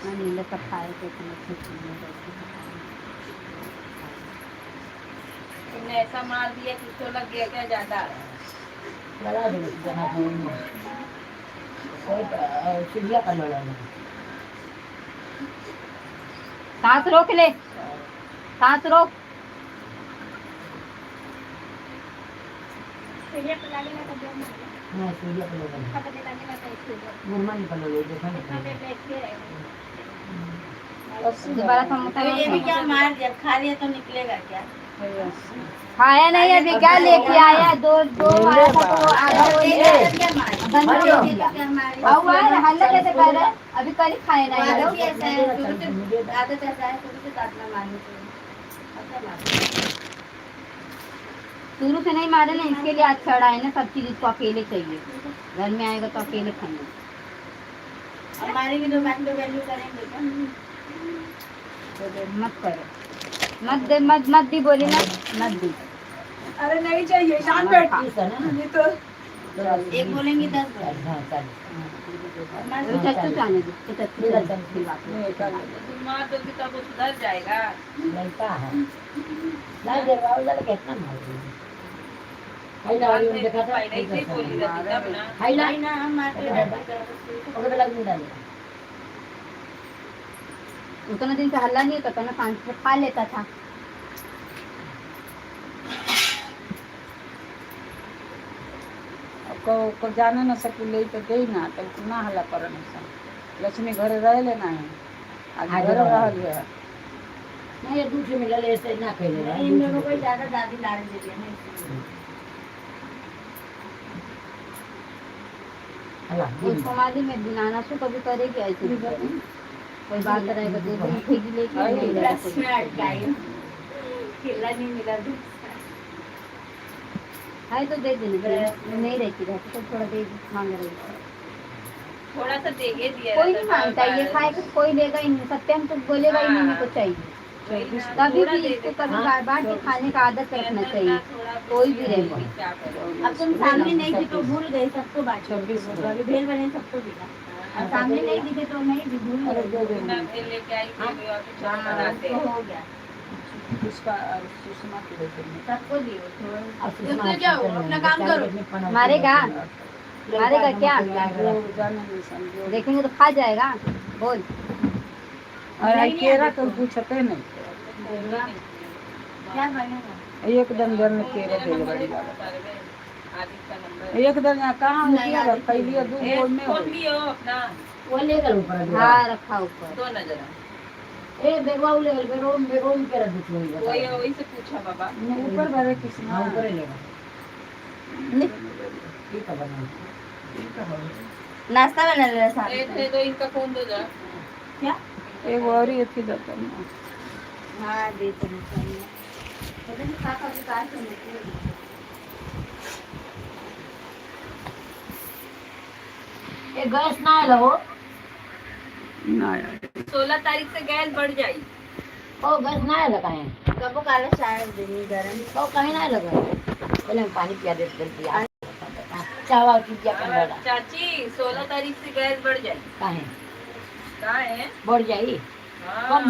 नहीं सब खाए तो इतना ठीक नहीं है। तुमने ऐसा मार दिया कि उसको लग गया क्या ज्यादा? लड़ा दो जना फोन में कोई सीढ़िया पर लड़ा दो। सांस रोक ले, सांस रोक। सीढ़िया पर लागेला तो दो मार। नहीं सीढ़िया पर लड़ा कपड़े लागेला तो सीढ़िया। मुरमा नहीं पर लड़े देखा इतना नहीं। देर बैठ के रहे। दोबारा समोसा ये भी मत क्या मार दिया, खा लिया तो निकलेगा क्या? खाया नहीं अभी, क्या लेके आया? दो दो आया था तो आधा वो ले क्या मार बंद हो गया। क्या मार और हल्ला कैसे कर रहा है? अभी कल ही खाए नहीं आदत लोग। ही ऐसा है, शुरू से आदत ऐसा है, शुरू से काटना मारने चाहिए। अब क्या मार? शुरू से नहीं मारे ना, इसके लिए आज चढ़ा है ना सब चीज। इसको अकेले चाहिए, घर में आएगा तो अकेले खाएंगे। अब मारेंगे तो बाद में वैल्यू करेंगे क्या? मत करो, मत दे, मत मत दी बोली ना, मत दी। अरे नहीं चाहिए, शांत बैठ। 30 है ना? ये तो एक बोलेंगे 10 बोलेंगे। हाँ 40। तो चच्चू जाने दे, तो चच्चू मेरा जाने दे, बात नहीं। तो तुम मार दोगी तब वो सुधर जाएगा। लड़का है नहीं गिरवाओ जरा कितना मार दिया हाई ना वाली देखा था। पहले से ही बोली रहती तब ना। हाई ना नहीं ना हम मारते ओके बेला मुंडा ले। उतना दिन से हल्ला नहीं होता था ना, सांस से खा लेता था। अब को को जाने न सकी तो दे ना तब ना हल्ला कर सन। लक्ष्मी घरे रह लेना है आज आज घर रह। रहल है। नहीं ये दूध से मिलल ऐसे ना खेले रहा। इन दोनों को ज्यादा दादी लाड़ देती है ना इसलिए। अल्लाह उसको मालूम है बुलाना सो कभी करेगी ऐसे नहीं करेगी। कोई बात रहेगा दे दे उठेगी लेके नहीं रहेगा रस कोई। में अटकाई केला नहीं मिला दूसरा। है तो दे देने चाहिए। नहीं रहती रहती तो थोड़ा दे मांग रही है। थोड़ा सा दे के दिया कोई रहता नहीं था, मांगता ये बस। खाए तो कोई लेगा ही नहीं। सत्यम तो बोलेगा ही नहीं मेरे को चाहिए। वही ना, कभी थोड़ा भी दे इसको देते। कभी बार बार के खाने का आदत रखना अंदर चाहिए ना थोड़ा कोई भी रहे। क्या करें। अब तुम सामने नहीं थी तो भूल गई, सबको बांटो। 26। अभी भेल बने सबको मिला और सामने नहीं दिखे तो नहीं भी भूल अरे गई। दे दे। ना भेल लेके आई थी और कुछ और बनाते। तो हो गया। पुष्पा और सुषमा के देते हैं। सबको दियो थोड़ा। अब सुषमा क्या हो अपना काम करो। मारेगा मारेगा क्या? जो जाने नहीं समझो। देखेंगे तो खा जाएगा बोल। और आई केरा तो पूछते नहीं। क्या बनेगा? एकदम घर में केरा दे बड़ी लागत। आदित्य का नंबर। एकदम यहाँ कहाँ होती है खैलिए दू ए, गोल में हो। फोन लियो अपना। वो ले गल ऊपर अभी। हाँ रखा ऊपर। दो ना जरा। ए बेगवा ले गल बेरोम बेरोम के रख दो। वही वही से पूछा बाबा। ऊपर भरे किसना। हां ऊपर ले गल ठीक है बना। नाश्ता बना ले साथ। ए दे दो इनका फोन दो जरा। क्या? एगो और ही अथी देते हैं। हाँ देते हैं चाहिए। पता नहीं काका की कार से निकले। ये गैस ना आयल हो। ना आया। 16 तारीख से गैस बढ़ जाई। ओ गैस ना आयल काहे? कबो काला चाय देनी गरम। ओ कहीं ना लगा। पहले हम पानी पिया दे, फिर पिया चावा पी पिया कंडा। चाची, 16 तारीख से गैस बढ़ जाई। काहे? का है? बढ़ जाई। हाँ। कम।